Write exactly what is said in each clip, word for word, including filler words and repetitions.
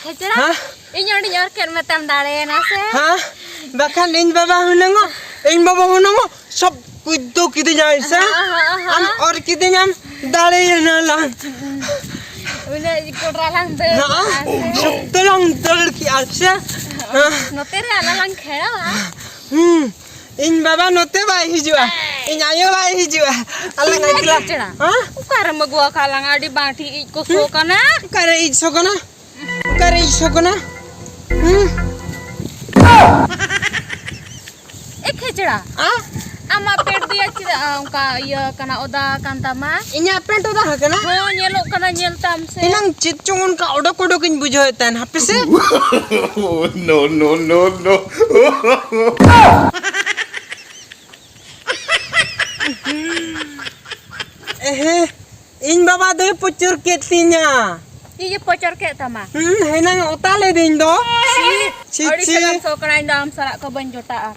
ᱠᱷᱮᱪᱲᱟ, ᱦᱮᱸ? ᱤᱧ ᱚᱸᱰᱮᱧ ᱚᱨ ᱠᱮᱫ ᱢᱮᱛᱮᱢ ᱫᱟᱲᱮᱭᱮᱱᱟ ᱥᱮ? ᱦᱮᱸ? ᱵᱟᱠᱷᱟᱱ ᱤᱧ ᱵᱟᱵᱟ ᱦᱩᱱᱟᱹᱝ, ᱤᱧ ᱵᱟᱵᱟ ᱦᱩᱱᱟᱹᱝ ᱥᱚᱵ ᱠᱩᱫ ᱫᱚ ᱠᱤᱫᱤᱧᱟᱭ ᱥᱮ? ᱦᱮᱸ, ᱦᱮᱸ, ᱦᱮᱸ᱾ ᱟᱢ ᱚᱨ ᱠᱤᱫᱤᱧᱟᱢ, ᱫᱟᱲᱮᱭᱮᱱᱟ ᱞᱟᱝ᱾ ᱩᱱᱟᱹᱜ ᱠᱚᱰᱨᱟ ᱞᱟᱝ ᱫᱟᱹᱲ ᱦᱮᱸ? ᱠᱮᱜᱼᱟ ᱥᱮ? ᱥᱚᱠᱛᱚ ᱞᱟᱝ ᱫᱟᱹᱲ ᱠᱮᱜᱼᱟ ᱥᱮ? ᱦᱮᱸ? ᱱᱚᱛᱮ ᱨᱮ ᱟᱞᱟᱝ ᱞᱟᱝ ᱠᱷᱮᱲᱟᱣᱟ᱾ ᱦᱩᱸ, ᱤᱧ ᱵᱟᱵᱟ ᱱᱚᱛᱮ ᱵᱟᱭ ᱦᱤᱡᱩᱜᱼᱟ, ᱤᱧ ᱟᱭᱳ ᱵᱟᱭ ᱦᱤᱡᱩᱜᱼᱟ᱾ ᱟᱞᱟᱝ ᱮᱠᱞᱟ᱾ ᱪᱮᱬᱟ᱾ ᱦᱮᱸ? ᱚᱠᱟᱨᱮᱢ ᱟᱹᱜᱩ ᱟᱠᱟᱫ ᱞᱟᱝ? ᱟᱹᱰᱤ ᱵᱟᱝ ᱴᱷᱤᱠ ᱤᱡ ᱠᱚ ᱥᱚ ᱠᱟᱱᱟ᱾ ᱚᱠᱟᱨᱮ ᱤᱡ ᱥᱚ ᱠᱟᱱᱟ? ᱚᱠᱟᱨᱮ ᱤᱡ ᱥᱚ ᱠᱟᱱᱟ? ᱦᱩᱸ? ᱮ ᱠᱷᱮᱪᱲᱟ, ᱟ? ᱟᱢᱟᱜ ᱯᱮᱱᱴ ᱫᱚᱭᱟ ᱪᱮᱫᱟᱜ ᱚᱱᱠᱟ ᱤᱭᱟᱹ ᱠᱟᱱᱟ, ᱚᱫᱟ ᱠᱟᱱ ᱛᱟᱢᱟ? ᱤᱧᱟᱜ ᱯᱮᱱᱴ ᱚᱫᱟ ᱟᱠᱟᱱᱟ? ᱦᱚᱸ, ᱧᱮᱞᱚᱜ ᱠᱟᱱᱟ, ᱧᱮᱞ ᱛᱟᱢ ᱥᱮ᱾ ᱮᱱᱟᱝ ᱪᱮᱫ ᱪᱚᱝ ᱚᱱᱠᱟ ᱚᱰᱚᱠ ᱚᱰᱚᱠ ᱤᱧ ᱵᱩᱡᱷᱟᱹᱣᱮᱫ ᱛᱟᱦᱮᱱ, ᱦᱟᱯᱮ ᱥᱮ᱾ No, no, no, no. ᱮᱦᱮ, ᱤᱧ ᱵᱟᱵᱟ ᱫᱚᱭ ᱯᱚᱪᱚᱨ ᱠᱮᱫ ᱛᱤᱧᱟ᱾ ᱤᱧ ᱮ ᱯᱚᱪᱚᱨ ᱠᱮᱫ ᱛᱟᱢᱟ? ᱦᱩᱸ, ᱦᱮᱱᱟᱝ ᱚᱛᱟ ᱞᱮᱫᱤᱧ ᱫᱚ᱾ ᱪᱷᱤ, ᱟᱹᱰᱤ ᱪᱷᱤ᱾ ᱥᱟᱹᱜᱟᱹᱢ ᱥᱚ ᱠᱟᱱᱟ, ᱤᱧ ᱫᱚ ᱟᱢ ᱥᱟᱞᱟᱜ ᱠᱚ ᱵᱟᱹᱧ ᱡᱚᱴᱟᱜᱼᱟ᱾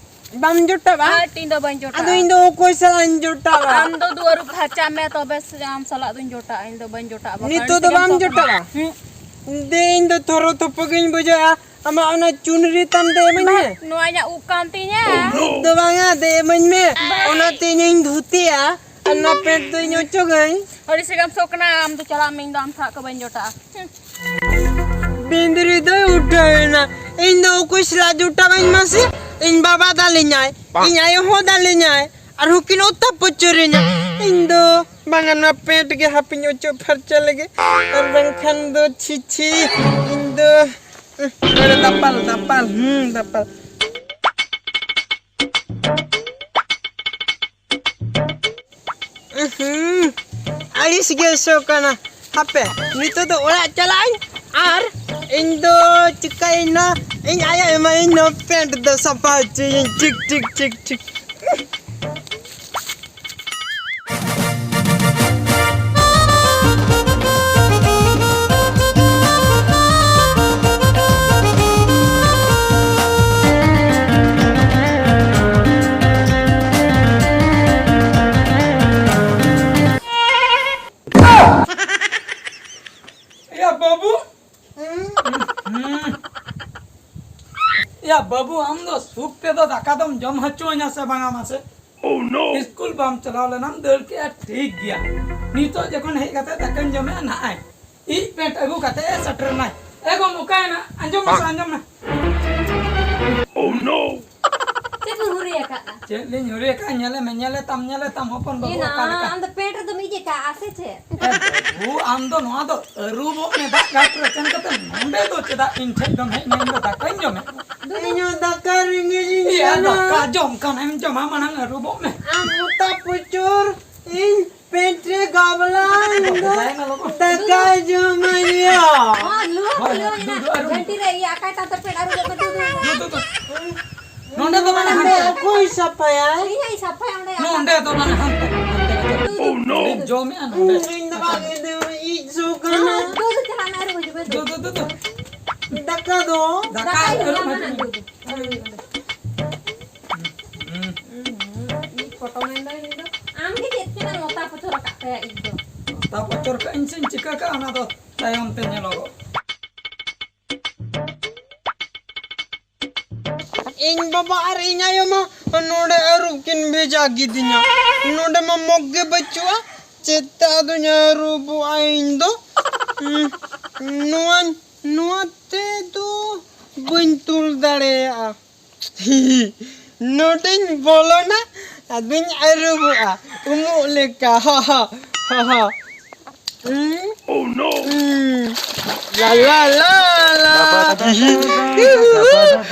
ᱵᱟᱢ ᱡᱚᱴᱟᱜᱼᱟ? ᱦᱟᱴ, ᱤᱧ ᱫᱚ ᱵᱟᱹᱧ ᱡᱚᱴᱟᱜᱼᱟ᱾ ᱟᱫᱚ ᱤᱧ ᱫᱚ ᱚᱠᱚᱭ ᱥᱟᱞᱟᱜ ᱤᱧ ᱡᱚᱴᱟᱜᱼᱟ? ᱟᱢ ᱫᱚ ᱫᱩᱣᱟᱹᱨ ᱯᱷᱟᱨᱪᱟᱜ ᱢᱮ, ᱛᱚᱵᱮ ᱥᱮ ᱟᱢ ᱥᱟᱞᱟᱜ ᱫᱚᱧ ᱡᱚᱴᱟᱜᱼᱟ, ᱤᱧ ᱫᱚ ᱵᱟᱹᱧ ᱡᱚᱴᱟᱜᱼᱟ᱾ ᱵᱟᱠᱷᱟᱱ ᱱᱤᱛᱚᱜ ᱫᱚ ᱟᱹᱰᱤ ᱵᱟᱢ ᱥᱟᱹᱜᱟᱹᱢ ᱥᱚ ᱠᱟᱱᱟ᱾ ᱡᱚᱴᱟᱜᱼᱟ? ᱦᱩᱸ᱾ ᱫᱮ, ᱤᱧ ᱫᱚ ᱛᱷᱚᱨᱚ ᱛᱷᱚᱯᱚ ᱜᱤᱧ ᱵᱩᱡᱷᱟᱹᱜᱼᱟ᱾ ᱟᱢᱟᱜ ᱚᱱᱟ ᱪᱩᱱᱨᱤ ᱛᱟᱢ ᱫᱮ ᱤᱢᱟᱹᱧ ᱢᱮ᱾ ᱱᱚᱣᱟ ᱤᱧᱟᱹᱜ ᱩᱵ ᱠᱟᱱ ᱛᱤᱧᱟᱹ᱾ ᱩᱵ ᱫᱚ ᱵᱟᱝᱟ, ᱫᱮ ᱤᱢᱟᱹᱧ ᱢᱮ᱾ ᱚᱱᱟᱛᱮ ᱤᱧᱤᱧ ᱫᱷᱩᱛᱤᱜᱼᱟ ᱟᱨ ᱱᱚᱣᱟ ᱯᱮᱱᱴ ᱫᱚ ᱤᱧ ᱚᱪᱚᱜᱟᱹᱧ᱾ ᱟᱹᱰᱤ ᱥᱮᱜᱮᱢ ᱥᱚ ᱠᱟᱱᱟ, ᱟᱢ ᱫᱚ ᱪᱟᱞᱟᱜ ᱢᱮ, ᱤᱧ ᱫᱚ ᱟᱢ ᱥᱟᱞᱟᱜ ᱠᱚ ᱵᱟᱹᱧ ᱡᱚᱴᱟᱜᱼᱟ᱾ ᱵᱤᱱᱫᱨᱤ ᱫᱚᱭ ᱩᱴᱷᱟᱹᱣ ᱮᱱᱟ᱾ ᱤᱧ ᱫᱚ ᱚᱠᱚᱭ ᱥᱟᱞᱟᱜ ᱡᱚᱴᱟᱣ ᱟᱹᱧ ᱢᱟᱥᱮ? ᱤᱧ ᱵᱟᱵᱟ ᱫᱟᱞᱤᱧᱟᱭ, ᱤᱧ ᱟᱭᱳ ᱦᱚᱸ ᱫᱟᱞᱤᱧᱟᱭ, ᱟᱨ ᱦᱚᱸ ᱠᱤᱱ ᱚᱛᱟ ᱯᱚᱪᱚᱨᱤᱧᱟ᱾ ᱤᱧ ᱫᱚ ᱵᱟᱝᱟ, ᱱᱚᱣᱟ ᱯᱮᱱᱴ ᱜᱮ ᱦᱟᱯᱤᱧ ᱚᱪᱚᱜ ᱯᱷᱟᱨᱪᱟ ᱞᱮᱜᱮ, ᱟᱨ ᱵᱟᱝᱠᱷᱟᱱ ᱫᱚ ᱪᱷᱤ ᱪᱷᱤ, ᱤᱧ ᱫᱚ, ᱩᱸᱦ, ᱫᱟᱯᱟᱞ, ᱫᱟᱯᱟᱞ, ᱦᱩᱸ, ᱫᱟᱯᱟᱞ᱾ ᱩᱸᱦᱩᱸ, ᱟᱹᱲᱤᱥ ᱜᱮ ᱥᱚ ᱠᱟᱱᱟ᱾ ᱦᱟᱯᱮ, ᱱᱤᱛᱚᱜ ᱫᱚ ᱚᱲᱟᱜ ᱪᱟᱞᱟᱜ ᱟᱹᱧ ᱟᱨ ᱤᱧ ᱫᱚ ᱪᱤᱠᱟᱹᱭᱮᱱᱟ, ᱤᱧ ᱟᱭᱳ ᱮᱢᱟᱭᱟᱹᱧ ᱱᱚᱣᱟ ᱯᱮᱱᱴ ᱫᱚ ᱥᱟᱯᱷᱟ ᱦᱚᱪᱚᱭᱟᱹᱧ, ᱴᱷᱤᱠ, ᱴᱷᱤᱠ, ᱴᱷᱤᱠ, ᱴᱷᱤᱠ᱾ ᱮᱭᱟ ᱵᱟᱹᱵᱩ, ᱦᱩᱸ? ᱵᱷᱩᱠ ᱛᱮᱫᱚ ᱫᱟᱠᱟ ᱫᱚᱢ ᱡᱚᱢ ᱦᱚᱪᱚᱧᱟ ᱥᱮ ᱵᱟᱝᱟ ᱢᱟᱥᱮ? ᱤᱥᱠᱩᱞ ᱵᱟᱢ ᱪᱟᱞᱟᱣ ᱞᱮᱱᱟᱢ, ᱫᱟᱹᱲ ᱠᱮᱜᱼᱟ, ᱴᱷᱤᱠ ᱜᱮᱭᱟ᱾ ᱱᱤᱛᱚᱜ ᱡᱚᱠᱷᱚᱱ ᱦᱮᱡ ᱠᱟᱛᱮ ᱫᱟᱠᱟᱧ ᱡᱚᱢᱮᱜᱼᱟ, ᱱᱟᱜᱼᱟᱭ ᱤᱡ ᱯᱮᱱᱴ ᱟᱹᱜᱩ ᱠᱟᱛᱮ ᱮ ᱥᱮᱴᱮᱨ ᱮᱱᱟᱭ᱾ ᱮ ᱜᱚ, ᱚᱠᱟᱭᱮᱱᱟ? ᱟᱸᱡᱚᱢ ᱢᱮᱥᱮ, ᱟᱸᱡᱚᱢ ᱢᱮ᱾ ᱪᱮᱫ ᱵᱤᱱ ᱦᱩᱨᱤ ᱟᱠᱟᱫᱼᱟ? ᱪᱮᱫ ᱞᱤᱧ ᱦᱩᱨᱤ ᱟᱠᱟᱫᱼᱟ? ᱧᱮᱞᱮ ᱢᱮ, ᱧᱮᱞᱮ ᱛᱟᱢ, ᱧᱮᱞᱮ ᱛᱟᱢ, ᱦᱚᱯᱚᱱ ᱵᱟᱹᱵᱩ ᱮ ᱱᱟ, ᱚᱠᱟ ᱞᱮᱠᱟ? ᱟᱢ ᱫᱚ ᱯᱮᱱᱴ ᱨᱮᱫᱚᱢ ᱤᱡ ᱟᱠᱟᱫᱼᱟ ᱥᱮ ᱪᱮᱫ? ᱮ ᱵᱟᱹᱵᱩ, ᱟᱢ ᱫᱚ ᱱᱚᱣᱟ ᱫᱚ ᱟᱹᱨᱩᱵᱚᱜ ᱢᱮ, ᱫᱟᱜ ᱜᱷᱟᱴ ᱨᱮ ᱥᱮᱱ ᱠᱟᱛᱮ ᱱᱚᱸᱰᱮ ᱫᱚ ᱪᱮᱫᱟᱜ ᱤᱧ ᱴᱷᱮᱡ ᱫᱚᱢ ᱦᱮᱡ ᱮᱱᱟ? ᱤᱧ ᱫᱚ ᱫᱟᱠᱟᱧ ᱡᱚᱢᱮᱫ᱾ ᱤᱧ ᱦᱚᱸ ᱫᱟᱠᱟ ᱨᱮᱸᱜᱮᱡ ᱤᱧ ᱮᱭᱟ, ᱠᱟᱱᱟ᱾ ᱫᱟᱠᱟ ᱡᱚᱢ ᱠᱟᱱᱮᱢ ᱡᱚᱢᱟ, ᱢᱟᱲᱟᱝ ᱟᱹᱨᱩᱵᱚᱜ ᱢᱮ᱾ ᱟᱢ ᱢᱚᱴᱟ ᱯᱩᱪᱩᱨ, ᱤᱧ ᱯᱮᱱᱴ ᱨᱮ ᱜᱟᱵᱞᱟ, ᱤᱧ ᱫᱚ ᱫᱟᱠᱟ ᱡᱚᱢᱟᱹᱧ ᱭᱟ᱾ ᱦᱚᱸ, ᱞᱩᱣᱟ ᱦᱳᱭ, ᱠᱷᱩᱞᱟᱹᱣ ᱫᱩ, ᱢᱮᱱᱟᱜ᱾ ᱫᱩ, ᱟᱹᱨᱩᱵ ᱜᱷᱟᱱᱴᱤ ᱨᱮ ᱤᱭᱟᱹ ᱟᱠᱟᱭ ᱛᱟᱢ ᱛᱮ ᱯᱮᱱᱴ ᱟᱹᱨᱩᱵ ᱠᱟᱛᱮ ᱫᱩ, ᱫᱩ, ᱫᱩ᱾ ᱫᱩ, ᱫᱩ, ᱫᱩ᱾ ᱱᱚᱸᱰᱮ ᱫᱚ ᱵᱟᱝ, ᱱᱚᱸᱰᱮ ᱦᱟᱱᱛᱮ᱾ ᱚᱠᱚᱭ ᱥᱟᱯᱷᱟᱭᱟᱭ? ᱤᱧ ᱦᱟᱸᱜ ᱤᱧ ᱥᱟᱯᱷᱟᱭᱟ ᱚᱸᱰᱮ᱾ ᱱᱚᱸᱰᱮ ᱫᱚ ᱵᱟᱝ, ᱦᱟᱱᱛᱮ, ᱦᱟᱱᱛᱮ ᱠᱟᱛᱮ᱾ ᱫᱩ, ᱫᱩ, ᱫᱩ, ᱫᱩ᱾ ᱡᱚᱢᱮᱜᱼᱟ ᱱᱚᱸᱰᱮ᱾ ᱤᱧ ᱫᱚ ᱵᱟᱝ, ᱤᱧ ᱫᱚ ᱤᱡ ᱥᱚ ᱠᱟᱱᱟ᱾ ᱫᱩ, ᱫᱩ, ᱪᱟᱞᱟᱜ ᱢᱮ, ᱟᱹᱨᱩᱵ ᱦᱤᱡᱩᱜ ᱢᱮ, ᱫᱩ᱾ ᱫᱩ, ᱫᱩ, ᱫᱩ, ᱫᱩ᱾ ᱫᱟᱠᱟ ᱫᱚ? ᱫᱟᱠᱟ ᱫᱟᱠᱟ ᱟᱹᱨᱩᱵ ᱟᱹᱨᱩᱵ ᱢᱮ, ᱦᱤᱡᱩᱜ ᱢᱮ᱾ ᱫᱩ, ᱫᱩ᱾ ᱟᱹᱨᱩᱵ ᱦᱤᱡᱩᱜ ᱢᱮ᱾ ᱦᱩᱸ᱾ ᱦᱩᱸ, ᱤᱡ ᱯᱚᱴᱚᱢ ᱮᱱ ᱫᱚᱭ ᱱᱩᱭ ᱫᱚ᱾ ᱟᱢ ᱜᱮ ᱪᱮᱫ ᱪᱚ ᱢᱚᱛᱟ ᱯᱚᱪᱚᱨ ᱟᱠᱟᱫ ᱛᱟᱭᱟ ᱤᱡ ᱫᱚ᱾ ᱢᱚᱛᱟ ᱯᱚᱪᱚᱨ ᱠᱟᱜ ᱟᱹᱧ ᱥᱮᱧ ᱪᱤᱠᱟᱹ ᱠᱟᱜᱼᱟ, ᱚᱱᱟ ᱫᱚ ᱛᱟᱭᱚᱢ ᱛᱮ ᱧᱮᱞᱚᱜᱚᱜ᱾ ᱤᱧ ᱵᱟᱵᱟ ᱟᱨ ᱤᱧ ᱟᱭᱳ ᱢᱟ ᱱᱚᱰᱮ ᱟᱹᱨᱩᱵ ᱠᱤᱱ ᱵᱷᱮᱡᱟ ᱠᱤᱫᱤᱧᱟ᱾ ᱱᱚᱰᱮ ᱢᱟ ᱢᱚᱜᱽ ᱜᱮ ᱵᱟᱹᱪᱩᱜᱼᱟ᱾ ᱪᱮᱫ ᱛᱮ ᱟᱫᱚᱧ ᱟᱹᱨᱩᱵᱚᱜᱼᱟ ᱤᱧ ᱫᱚ? ᱩᱸ, ᱱᱚᱣᱟ, ᱱᱚᱣᱟ ᱛᱮᱫᱚ ᱵᱟᱹᱧ ᱛᱩᱞ ᱫᱟᱲᱮᱭᱟᱜᱼᱟ᱾ ᱱᱚᱰᱮᱧ ᱵᱚᱞᱚᱱᱟ, ᱟᱫᱚᱧ ᱟᱹᱨᱩᱵᱚᱜᱼᱟ ᱩᱢᱩᱜ ᱞᱮᱠᱟ᱾ ᱦᱟ, ᱦᱟ, ᱦᱟ, ᱦᱟ᱾ ᱩᱸ, ᱩᱸ᱾ ᱞᱟ, ᱞᱟ, ᱞᱟ, ᱞᱟ᱾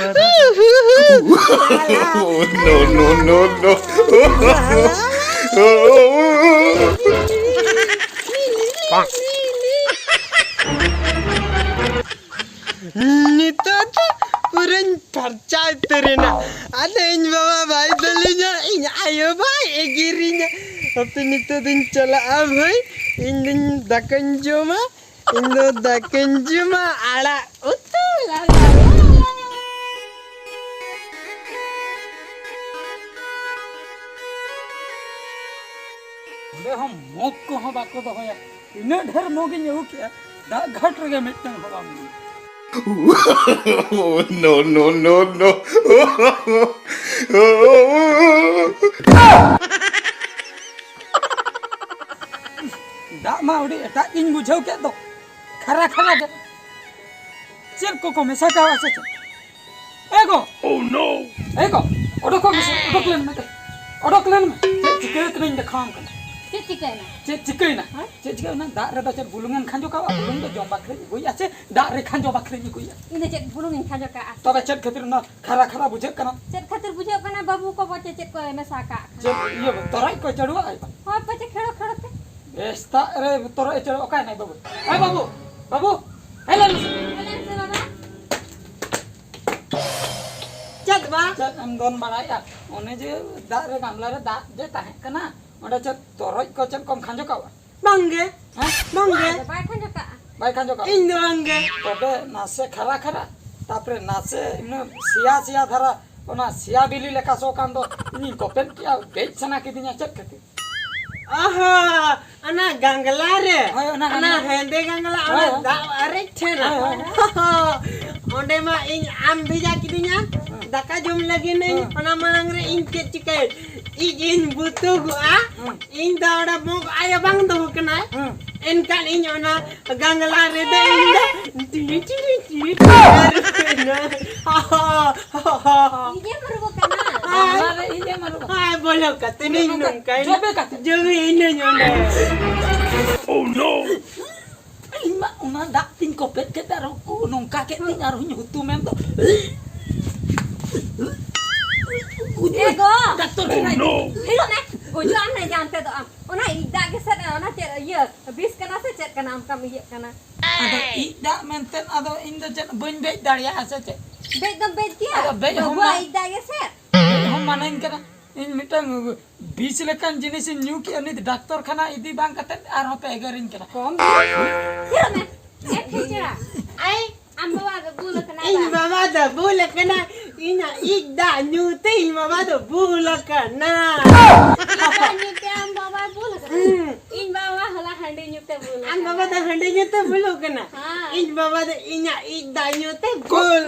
Oh, no, no, no, no. ᱱᱤᱛᱚᱜ ᱫᱚ ᱯᱩᱨᱟᱹᱧ ᱯᱷᱟᱨᱪᱟ ᱩᱛᱟᱹᱨᱮᱱᱟ᱾ ᱟᱫᱚ ᱤᱧ ᱵᱟᱵᱟ ᱵᱟᱭ ᱫᱟᱹᱞᱤᱧᱟ, ᱤᱧ ᱟᱭᱳ ᱵᱟᱭ ᱮᱜᱮᱨᱤᱧᱟ᱾ ᱦᱟᱯᱮ ᱱᱤᱛᱚᱜ ᱫᱚᱧ ᱪᱟᱞᱟᱜᱼᱟ ᱵᱷᱟᱹᱭ, ᱤᱧ ᱫᱚᱧ ᱫᱟᱠᱟᱧ ᱡᱚᱢᱟ, ᱤᱧ ᱫᱚ ᱫᱟᱠᱟᱧ ᱡᱚᱢᱟ, ᱟᱲᱟᱜ ᱩᱛᱩ᱾ ᱞᱟ, ᱞᱟ, ᱞᱟ, ᱞᱟ᱾ ᱚᱸᱰᱮ ᱦᱚᱸ ᱢᱚᱜᱽ ᱠᱚᱦᱚᱸ ᱵᱟᱠᱚ ᱫᱚᱦᱚᱭᱟ᱾ ᱛᱤᱱᱟᱹᱜ ᱰᱷᱮᱨ ᱢᱚᱜᱽ ᱤᱧ ᱟᱹᱜᱩ ᱠᱮᱜᱼᱟ, ᱫᱟᱜ ᱜᱷᱟᱴ ᱨᱮᱜᱮ ᱢᱤᱫᱴᱟᱝ ᱦᱚᱸ ᱵᱟᱝ ᱧᱟᱢᱚᱜᱼᱟ᱾ No, no, no, no. ᱫᱟᱜ ᱢᱟ ᱟᱹᱰᱤ ᱮᱴᱟᱜ ᱜᱤᱧ ᱵᱩᱡᱷᱟᱹᱣ ᱠᱮᱫ ᱫᱚ᱾ ᱠᱷᱟᱨᱟ ᱠᱷᱟᱨᱟ ᱜᱮ᱾ ᱪᱮᱫ ᱠᱚᱠᱚ ᱢᱮᱥᱟ ᱠᱟᱣᱟ ᱥᱮ ᱪᱮᱫ? ᱮ ᱜᱚ! Oh no! ᱮ ᱜᱚ! ᱚᱰᱚᱠᱚᱜ ᱢᱮᱥᱮ, ᱚᱰᱚᱠ ᱞᱮᱱ ᱢᱮ᱾ ᱚᱰᱚᱠ ᱞᱮᱱ ᱢᱮ᱾ ᱪᱮᱫ ᱪᱤᱠᱟᱹ ᱠᱟᱱᱟᱧ ᱫᱮᱠᱷᱟᱣᱟᱢ ᱠᱟᱱᱟ᱾ ᱪᱮᱫ ᱪᱤᱠᱟᱹᱭᱮᱱᱟ? ᱪᱮᱫ ᱪᱤᱠᱟᱹᱭᱮᱱᱟ? ᱦᱮᱸ? ᱪᱮᱫ ᱪᱤᱠᱟᱹᱭᱮᱱᱟ? ᱫᱟᱜ ᱨᱮᱫᱚ ᱪᱮᱫ ᱵᱩᱞᱩᱝ ᱮᱢ ᱠᱷᱟᱸᱡᱚ ᱠᱟᱣᱟ? ᱵᱩᱞᱩᱝ ᱫᱚ ᱡᱚᱢ ᱵᱟᱠᱷᱨᱟᱧ ᱟᱹᱜᱩᱭᱟ ᱥᱮ ᱫᱟᱜ ᱨᱮ ᱠᱷᱟᱸᱡᱚ ᱵᱟᱠᱷᱨᱟᱧ ᱟᱹᱜᱩᱭᱟ? ᱤᱧ ᱫᱚ ᱪᱮᱫ ᱵᱩᱞᱩᱝ ᱤᱧ ᱠᱷᱟᱸᱡᱚ ᱠᱟᱜᱼᱟ? ᱛᱚᱵᱮ ᱪᱮᱫ ᱠᱷᱟᱹᱛᱤᱨ ᱚᱱᱟ ᱠᱷᱟᱨᱟ ᱠᱷᱟᱨᱟ ᱵᱩᱡᱷᱟᱹᱜ ᱠᱟᱱᱟ? ᱪᱮᱫ ᱠᱷᱟᱹᱛᱤᱨ ᱵᱩᱡᱷᱟᱹᱜ ᱠᱟᱱᱟ? ᱵᱟᱹᱵᱩ ᱠᱚ ᱯᱟᱪᱮ ᱪᱮᱫ ᱠᱚ ᱢᱮᱥᱟ ᱠᱟᱜ ᱠᱷᱟᱱ᱾ ᱪᱮᱫ ᱤᱭᱟᱹ ᱛᱚᱨᱚᱡ ᱠᱚ ᱪᱟᱹᱰᱩᱣᱟᱜᱼᱟ? ᱦᱳᱭ, ᱯᱟᱪᱮ ᱠᱷᱮᱲᱚ ᱠᱷᱮᱲᱚ ᱛᱮ᱾ ᱮ, ᱥᱮᱛᱟᱜ ᱨᱮ ᱛᱚᱨᱚᱡ ᱮ ᱪᱟᱹᱲᱩ, ᱚᱠᱟᱭ ᱱᱟᱭ ᱵᱟᱹᱵᱩ? ᱮ ᱵᱟᱹᱵᱩ, ᱵᱟᱹᱵᱩ, ᱦᱮᱡ ᱞᱮᱱ ᱢᱮᱥᱮ᱾ ᱦᱮᱡ ᱞᱮᱱ ᱢᱮᱥᱮ ᱵᱟᱵᱟ᱾ ᱪᱮᱫ ᱵᱟ? ᱪᱮᱫ ᱮᱢ ᱫᱚᱱ ᱵᱟᱲᱟᱭᱮᱫᱼᱟ? ᱚᱱᱮ ᱡᱮ ᱫᱟᱜ ᱨᱮ ᱜᱟᱢᱞᱟ ᱨᱮ ᱫᱟᱜ ᱡᱮ ᱛᱟᱦᱮᱸ ᱠᱟᱱᱟ, ᱚᱸᱰᱮ ᱪᱮᱫ ᱛᱚᱨᱚᱡ ᱠᱚ ᱪᱮᱫ ᱠᱚᱢ ᱠᱷᱟᱸᱡᱚ ᱠᱟᱣᱟ? ᱵᱟᱝᱜᱮ, ᱦᱮᱸ? ᱵᱟᱝᱜᱮ᱾ ᱟᱫᱚ ᱵᱟᱭ ᱠᱷᱟᱸᱡᱚ ᱠᱟᱜᱼᱟ? ᱵᱟᱭ ᱠᱷᱟᱸᱡᱚ ᱠᱟᱜᱼᱟ? ᱤᱧ ᱫᱚ ᱵᱟᱝᱜᱮ᱾ ᱛᱚᱵᱮ ᱱᱟᱥᱮ ᱠᱷᱟᱨᱟ ᱠᱷᱟᱨᱟ, ᱛᱟᱯᱚᱨᱮ ᱱᱟᱥᱮ ᱤᱱᱟᱹ ᱥᱮᱭᱟ ᱥᱮᱭᱟ ᱫᱷᱟᱨᱟ, ᱚᱱᱟ ᱥᱮᱭᱟ ᱵᱤᱞᱤ ᱞᱮᱠᱟ ᱥᱚ ᱠᱟᱱ ᱫᱚ, ᱤᱧᱤᱧ ᱠᱚᱯᱮᱫ ᱠᱮᱜᱼᱟ, ᱫᱮᱡ ᱥᱟᱱᱟ ᱠᱤᱫᱤᱧᱟ ᱪᱮᱫ ᱠᱷᱟᱹᱛᱤᱨ? ᱚᱦᱚ, ᱚᱱᱟ ᱜᱟᱝᱞᱟ ᱨᱮ? ᱦᱳᱭ, ᱚᱱᱟ ᱚᱱᱟ ᱜᱟᱝᱞᱟ᱾ ᱦᱮᱸᱫᱮ ᱜᱟᱝᱞᱟ, ᱦᱳᱭ, ᱚᱱᱟ ᱦᱳᱭ᱾ ᱫᱟᱜ ᱟᱨᱮᱡ ᱴᱷᱮᱱ᱾ ᱦᱳᱭ, ᱦᱳᱭ᱾ ᱚᱸᱰᱮ ᱢᱟ ᱤᱧ ᱟᱢ ᱵᱷᱮᱡᱟ ᱠᱤᱫᱤᱧᱟ, ᱦᱮᱸ᱾ ᱫᱟᱠᱟ ᱡᱚᱢ ᱞᱟᱹᱜᱤᱫ ᱤᱧ᱾ ᱦᱮᱸ᱾ ᱚᱱᱟ ᱢᱟᱲᱟᱝ ᱨᱮ ᱤᱧ ᱪᱮᱫ ᱪᱤᱠᱟᱹᱭ? ᱤᱧ, ᱤᱧ ᱵᱩᱛᱩᱜᱚᱜᱼᱟ᱾ ᱦᱮᱸ᱾ ᱤᱧ ᱫᱚ ᱚᱸᱰᱮ ᱢᱚᱜᱽ ᱟᱭᱳ ᱵᱟᱝ ᱫᱚᱦᱚ ᱠᱟᱱᱟᱭ᱾ ᱦᱮᱸ᱾ ᱮᱱᱠᱷᱟᱱ ᱤᱧ ᱚᱱᱟ ᱜᱟᱝᱞᱟ ᱨᱮᱫᱚ ᱤᱧ ᱫᱚ ᱴᱤᱨᱤ ᱴᱤᱨᱤ ᱴᱤᱨᱤ ᱴᱤᱨᱤ᱾ ᱤᱧᱮᱢ ᱨᱩᱣᱟᱹ ᱠᱟᱱᱟ᱾ ᱦᱮᱸ᱾ ᱜᱟᱝᱞᱟ ᱨᱮ ᱤᱧᱮᱢ ᱨᱩᱣᱟᱹ ᱠᱟᱱᱟ᱾ ᱦᱮᱸ, ᱵᱚᱞᱚ ᱠᱟᱛᱮ ᱤᱧ ᱱᱚᱝᱠᱟ ᱱᱚᱝᱠᱟ ᱡᱚᱵᱮ ᱠᱟᱛᱮ᱾ ᱡᱚᱵᱮ ᱤᱱᱟᱹᱧ ᱚᱸᱰᱮ᱾ Oh no! ᱤᱧ ᱢᱟ ᱚᱱᱟ ᱫᱟᱜ ᱛᱤᱧ ᱠᱚᱯᱮᱫ ᱠᱮᱫ ᱟᱨᱦᱚᱸ ᱠᱚ ᱱᱚᱝᱠᱟ ᱠᱮᱫ ᱛᱤᱧ ᱟᱨᱦᱚᱸᱧ ᱦᱩᱛᱩᱢ ᱮᱱ ᱫᱚ᱾ ᱮ ᱜᱚ! ᱰᱟᱠᱛᱚᱨ ᱠᱷᱟᱱᱟ ᱤᱫᱤ᱾ ᱯᱷᱤᱨ ᱚᱱᱮ ᱜᱚᱡᱚᱜ ᱟᱢ ᱱᱮ ᱡᱟᱱᱛᱮ ᱫᱚ ᱟᱢ᱾ ᱚᱱᱟ ᱤᱡ ᱫᱟᱜ ᱜᱮᱥᱮ ᱚᱱᱟ ᱪᱮᱫ ᱤᱭᱟᱹ ᱵᱤᱥ ᱠᱟᱱᱟ ᱥᱮ ᱪᱮᱫ ᱠᱟᱱᱟ ᱚᱱᱠᱟᱢ ᱤᱭᱟᱹᱜ ᱠᱟᱱᱟ? ᱟᱫᱚ ᱤᱡ ᱫᱟᱜ ᱢᱮᱱᱛᱮ ᱟᱫᱚ ᱤᱧ ᱫᱚ ᱪᱮᱫ ᱵᱟᱹᱧ ᱵᱮᱡ ᱫᱟᱲᱮᱭᱟᱜᱼᱟ ᱥᱮ ᱪᱮᱫ? ᱵᱮᱡ ᱫᱚᱢ ᱵᱮᱡ ᱜᱮᱭᱟ᱾ ᱟᱫᱚ ᱵᱮᱡ ᱦᱚᱸ ᱵᱟᱹᱵᱩᱣᱟᱜ ᱢᱟ-, ᱤᱡ ᱫᱟᱜ ᱜᱮᱥᱮ᱾ ᱵᱮᱡ ᱦᱚᱸ ᱢᱟᱱᱟᱧ ᱠᱟᱱᱟ᱾ ᱤᱧ ᱢᱤᱫᱴᱟᱝ ᱵᱤᱥ ᱞᱮᱠᱟᱱ ᱡᱤᱱᱤᱥᱤᱧ ᱧᱩ ᱠᱮᱜᱼᱟ, ᱱᱤᱛ ᱰᱟᱠᱛᱚᱨ ᱠᱷᱟᱱᱟ ᱤᱫᱤ ᱵᱟᱝ ᱠᱟᱛᱮ ᱟᱨᱦᱚᱸ ᱯᱮ ᱮᱜᱮᱨᱤᱧ ᱠᱟᱱᱟ᱾ ᱠᱚᱢ ᱫᱚ᱾ ᱛᱷᱤᱨᱚᱜ ᱢᱮ᱾ ᱮ ᱠᱷᱤᱪᱲᱟ᱾ ᱟᱭ᱾ ᱟᱢ ᱵᱟᱵᱟ ᱫᱚ ᱵᱩᱞ ᱟᱠᱟᱱᱟᱭ ᱤᱧ ᱵᱟ? ᱵᱟᱵᱟ ᱫᱚ ᱵᱩᱞ ᱟᱠᱟᱱᱟ᱾ ᱤᱧᱟᱜ ᱤᱡ ᱫᱟᱜ ᱧᱩ ᱛᱮ ᱤᱧ ᱵᱟᱵᱟ ᱫᱚ ᱵᱩᱞ ᱟᱠᱟᱱᱟ᱾ ᱤᱡ ᱫᱟᱜ ᱧᱩ ᱛᱮ ᱟᱢ ᱵᱟᱵᱟᱭ ᱵᱩᱞ ᱟᱠᱟᱱᱟ? ᱦᱩᱸ᱾ ᱤᱧ ᱵᱟᱵᱟ ᱦᱚᱞᱟ ᱦᱟᱺᱰᱤ ᱧᱩ ᱛᱮ ᱵᱩᱞ ᱟᱢ ᱟᱠᱟᱱᱟ᱾ ᱵᱟᱵᱟ ᱦᱟᱺᱰᱤ ᱧᱩ ᱛᱮ ᱵᱩᱞᱩᱜ ᱠᱟᱱᱟ᱾ ᱦᱮᱸ᱾ ᱤᱧ ᱵᱟᱵᱟ ᱫᱚ ᱤᱧᱟᱜ ᱤᱡ ᱫᱟᱜ ᱧᱩ ᱛᱮ ᱵᱩᱞ᱾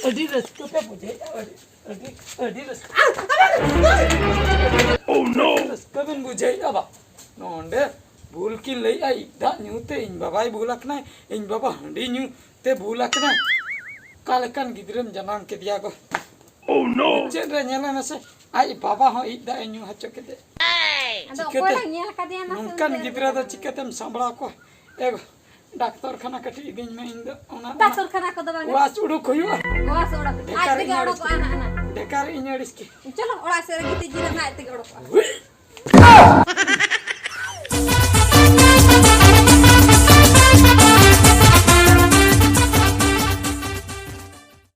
ᱟᱹᱰᱤ ᱨᱟᱹᱥᱠᱟᱹ ᱯᱮ ᱵᱩᱡᱷᱟᱹᱣᱮᱫᱼᱟ, ᱟᱹᱰᱤ, ᱟᱹᱰᱤ, ᱟᱹᱰᱤ ᱨᱟᱹᱥᱠᱟᱹ᱾ Oh no! ᱨᱟᱹᱥᱠᱟᱹ ᱵᱮᱱ ᱵᱩᱡᱷᱟᱹᱣᱮᱫᱼᱟ ᱵᱟ? ᱱᱚᱰᱮ ᱵᱩᱞ ᱠᱤᱱ ᱞᱟᱹᱭᱮᱫᱼᱟ, ᱤᱡ ᱫᱟᱜ ᱧᱩ ᱛᱮ ᱤᱧ ᱵᱟᱵᱟᱭ ᱵᱩᱞ ᱟᱠᱟᱱᱟᱭ, ᱤᱧ ᱵᱟᱵᱟ ᱦᱟᱺᱰᱤ ᱧᱩ ᱛᱮ ᱵᱩᱞ ᱟᱠᱟᱱᱟᱭ᱾ ᱚᱠᱟ ᱞᱮᱠᱟᱱ ᱜᱤᱫᱽᱨᱟᱹᱢ ᱡᱟᱱᱟᱢ ᱠᱮᱫᱮᱭᱟ ᱜᱚ? Oh no! ᱪᱮᱫ ᱨᱮ ᱧᱮᱞᱮ ᱢᱮᱥᱮ, ᱟᱡ ᱵᱟᱵᱟ ᱦᱚᱸ ᱤᱡ ᱫᱟᱜ ᱮ ᱧᱩ ᱦᱚᱪᱚ ᱠᱮᱫᱮ᱾ ᱟᱫᱚ ᱪᱤᱠᱟᱹᱛᱮ? ᱚᱠᱚᱭ ᱞᱟᱝ ᱧᱮᱞ ᱟᱠᱟᱫᱮᱭᱟ ᱢᱟᱥᱮ ᱱᱚᱝᱠᱟᱱ ᱩᱱᱤ ᱫᱚ? ᱜᱤᱫᱽᱨᱟᱹ ᱫᱚ ᱪᱤᱠᱟᱹᱛᱮᱢ ᱥᱟᱢᱵᱲᱟᱣ ᱠᱚᱣᱟ? ᱮ ᱜᱚ, ᱰᱟᱠᱛᱚᱨ ᱠᱷᱟᱱᱟ ᱠᱟᱹᱴᱤᱡ ᱤᱫᱤᱧ ᱢᱮ, ᱤᱧ ᱫᱚ ᱚᱱᱟ ᱰᱟᱠᱛᱚᱨ ᱠᱷᱟᱱᱟ ᱠᱚᱫᱚ ᱵᱟᱝ᱾ ᱣᱟᱥ ᱩᱰᱩᱠ ᱦᱩᱭᱩᱜᱼᱟ᱾ ᱣᱟᱥ ᱩᱰᱩᱠ᱾ ᱟᱡ ᱰᱮᱠᱟᱨ ᱛᱮᱜᱮ ᱤᱧ ᱟᱹᱲᱤᱥ ᱚᱰᱚᱠᱚᱜᱼᱟ ᱠᱮᱫ᱾ ᱱᱟᱦᱟᱜ, ᱱᱟᱦᱟᱜ᱾ ᱰᱮᱠᱟᱨ ᱤᱧ ᱟᱹᱲᱤᱥ ᱠᱮᱫ᱾ ᱪᱚᱞᱚ, ᱚᱲᱟᱜ ᱥᱮᱫ ᱨᱮ ᱜᱤᱛᱤᱡ ᱡᱤᱨᱟᱹᱜ ᱢᱮ, ᱟᱡ ᱛᱮᱜᱮ ᱚᱰᱚᱠᱚᱜᱼᱟ᱾ ᱦᱩᱭ᱾